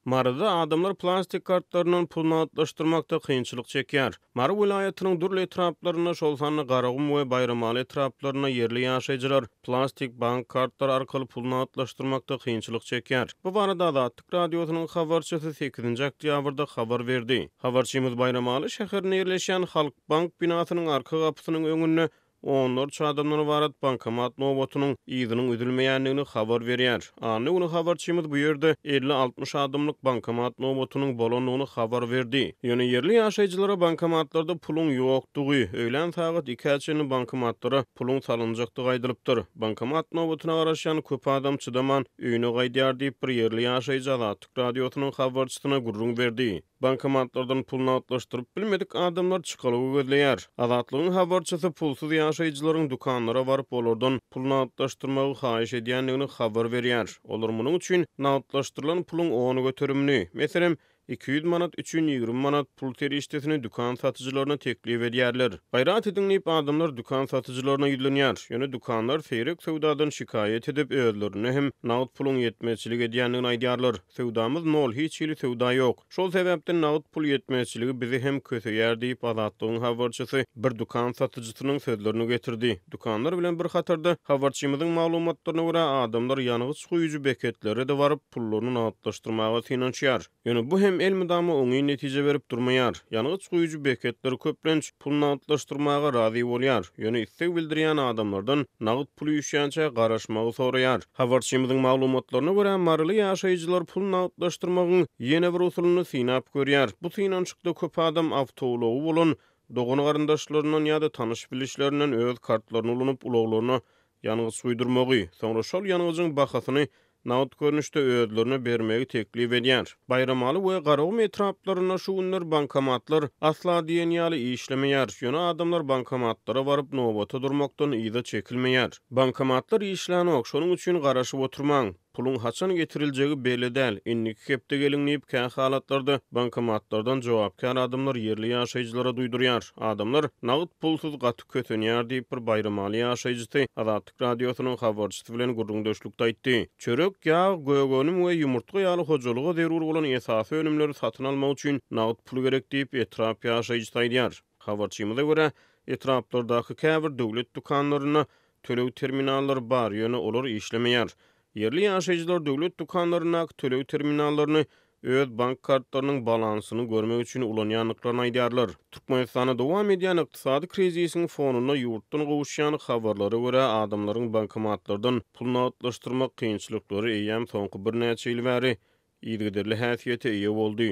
Maryda adamlar plastik kartlaryndan pul nagtlaşdyrmakda kynçylyk çekýär. Mary welaýatynyň dürli etraplarynda, şol sanda Garagum we Baýramaly etraplarynda ýerli ýaşaýjylar plastik bank kartlary arkaly pul nagtlaşdyrmakda kynçylyk çekýär. Bu barada Azatlyk Radiosynyň habarçysy sekizinji oktýabrda habar berdi. Habarçymyz Baýramaly şäherinde ýerleşýän Halkbank binasynyň arka gapysynyň öňünde onlarça adamdan ybarat bankomat nobatynyň yzynyň üzülmeýändigini habar berýär. Anna güni habarçymyz bu ýerde 50-60 adamlyk bankomat nobatynyň bolandygyny habar berdi. Ýöne ýerli ýaşaýjylara bankomatlarda puluň ýokdugy, öýlän sagat ikä çenli bankomatlara puluň salynjakdygy aýdylypdyr. Bankomat nobatyna garaşýan köp adam çydaman, öýüne gaýdýar diýip, bir ýerli ýaşaýjy Azatlyk Radiosynyň habarçysyna gürrüň berdi. Bankomatlardan pul nagtlaşdyryp bilmedik adamlar çykalga gözleýär. Azatlygyň habarçysy pulsuz ýaşaýjylaryň dükanlara baryp, olardan pul nagtlaşdyrmagy haýyş edýändigini habar berýär. Olar munuň üçin nagtlaşdyrylan puluň on göterimini, meselem, 200 manat üçin 20 manat pul serişdesini dükan satyjylaryna teklip edýärler. Gaýrat ediň diýip, adamlar dükan satyjylaryna ýüzlenýär. Ýöne dükanlar seýrek söwdadan şikaýat edip, özlerinde hem nagt puluň ýetmezçilik edýändigini aýdýarlar. Söwdamyz nol, hiç hili söwda ýok. Şol sebäpden nagt pul ýetmezçiligi bizi hem köseýär diýip, Azatlygyň habarçysy bir dükan satyjysynyň sözlerini getirdi. Dükanlar bilen bir hatarda, habarçymyzyň maglumatlaryna görä, adamlar ýangyç guýujy beketlere-de baryp, pullaryny nagtlaşdyrmaga synanyşýar. Ýöne bu hem elmydama oňyn netije berip durmaýar. Ýangyç guýujy beketler köplenç pul nagtlaşdyrmaga razy bolýar, ýöne isleg bildirýän adamlardan nagt pul üýşýänçä garaşmagy soraýar. Habarçymyzyň maglumatlaryna görä, maryly ýaşaýjylar pul nagtlaşdyrmagyň ýene bir usulyny synap görýär. Bu synanyşykda köp adam awtoulagy bolan dogan-garyndaşlaryndan ýa-da tanyş-bilişlerinden öz kartlaryny ulanyp ulaglaryna ýangyç guýdurmagy, soňra şol ýangyjyň bahasyny nagt görnüşde özlerine bermegi teklip edýär. Baýramaly we Garagum etraplarynda şu günler bankomatlar asla diýen ýaly işlemeýär, ýöne adamlar bankomatlara baryp nobata durmakdan yza çekilmeýär. Bankomatlar işlänok, şonuň üçin garaşyp oturmaň. Puluň haçan getiriljegi belli däl, indiki hepde geliň diýip, kä halatlarda bankomatlardan jogapkär adamlar ýerli ýaşaýjylara duýdurýar. Adamlar nagt pulsuz gaty kösenýär diýip, bir baýramaly ýaşaýjysy Azatlyk Radiosynyň habarçysy bilen gürrüňdeşlikde aýtdy. Çörek, ýag, gök önüm we ýumurtga ýaly hojalyga zerur bolan esasy önümleri satyn almak üçin nagt pul gerek diýip, etrap ýaşaýjysy aýdýar. Habarçymyza görä, etraplardaky käbir döwlet dükanlarynda töleg terminallary bar, ýöne olar işlemeýär. Ýerli ýaşaýjylar döwlet dükanlaryndaky töleg terminallaryny öz bank kartlarynyň balansyny görmek üçin ulanýandyklaryny aýdýarlar. Türkmenistanda dowam edýän ykdysady krizisiň fonunda ýurtdan gowuşýan habarlara görä, adamlaryň bankomatlardan pul nagtlaşdyrmak kynçylyklary eýýäm soňky birnäçe ýyl bäri yzygiderli häsiýete eýe boldy.